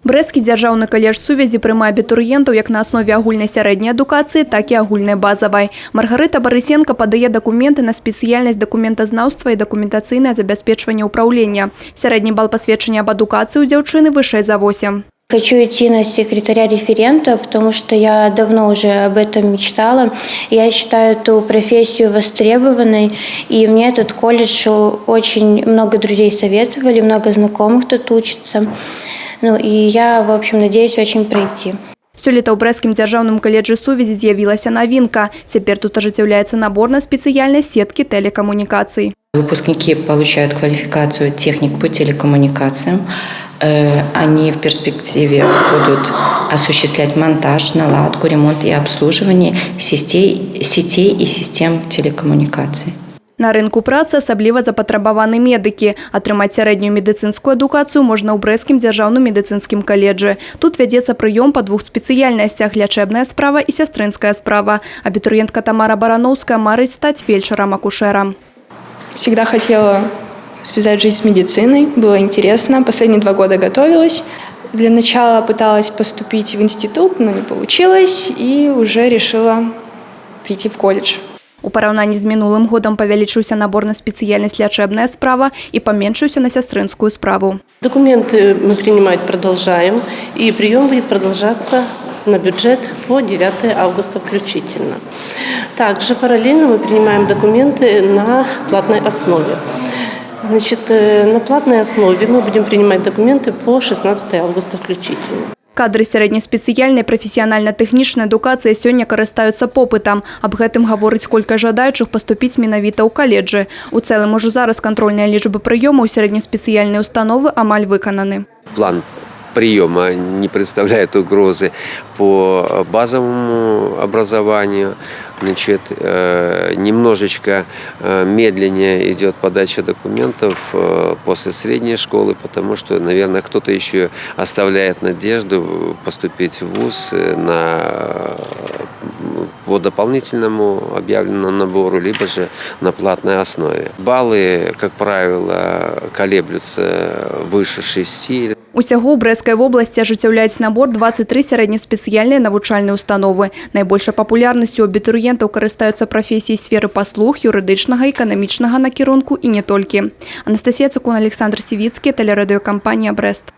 Брэсцкі дзяржаўны каледж сувязі прымае абітурыентаў як на аснове агульнай сярэдняй адукацыі, так і агульнай базавай. Маргарыта Барысенка падае дакументы на спецыяльнасць дакументазнаўства і дакументацыйнае забяспечванне ўпраўлення. Сярэдні бал пасведчання аб адукацыі ў дзяўчыны вышэй за 8. Хочу идти на секретаря-референта, потому что я давно уже об этом мечтала. Я считаю эту профессию востребованной, и мне этот колледж очень много друзей советовали, много знакомых тут учатся. Ну и я, в общем, надеюсь очень пройти. Сёлета ў Брэсцкім дзяржаўным каледжы сувязі з'явілася навінка. Цяпер тут ажыццяўляецца набор на спецыяльнасць сеткі тэлекамунікацый. Выпускники получают квалификацию техник по телекоммуникациям. Они в перспективе будут осуществлять монтаж, наладку, ремонт и обслуживание сетей и систем телекоммуникаций. На рынку працы асабліва запатрабаваны медыкі. Атрымаць сярэднюю медыцынскую адукацыю можна ў Брэсцкім дзяржаўным медыцынскім каледжы. Тут вядзецца прыём па двух спецыяльнасцях – лячэбная справа і сястрынская справа. Абітурыентка Тамара Бараноўская марыць стаць фельчарам-акушэрам. Всегда хотела связать жизнь с медициной, было интересно. Последние 2 года готовилась. Для начала пыталась поступить в институт, но не получилось, и уже решила прийти в колледж. У параўнанні з мінулым годам павялічыўся набор на спецыяльнасць лячэбная справа і паменшыўся на сястрынскую справу. Документы мы принимать продолжаем, и прием будет продолжаться на бюджет по 9 августа включительно. Также параллельно мы принимаем документы на платной основе. Значит, на платной основе мы будем принимать документы по 16 августа включительно. Кадры сярэднеспецыяльнай прафесіянальна-тэхнічнай адукацыі сёння карыстаюцца попытам. Аб гэтым гаворыць колькасць жадаючых паступіць менавіта ў каледжы. У цэлым ужо зараз кантрольныя лічбы прыёму ў сярэднеспецыяльныя установы амаль выкананы. План приема не представляет угрозы по базовому образованию. Значит, немножечко медленнее идет подача документов после средней школы, потому что, наверное, кто-то еще оставляет надежду поступить в вуз по дополнительному объявленному набору, либо же на платной основе. Баллы, как правило, колеблются выше 6. Усяго ў Брэсцкай вобласці ажыццяўляюць набор 23 сярэднеспецыяльныя навучальныя установы. Найбольшай папулярнасцю ў абітурыентаў карыстаюцца прафесіі сферы паслуг, юрыдычнага, эканамічнага накірунку і не толькі. Анастасія Цукун, Аляксандр Сівіцкі, тэлерадыёкампанія «Брэст».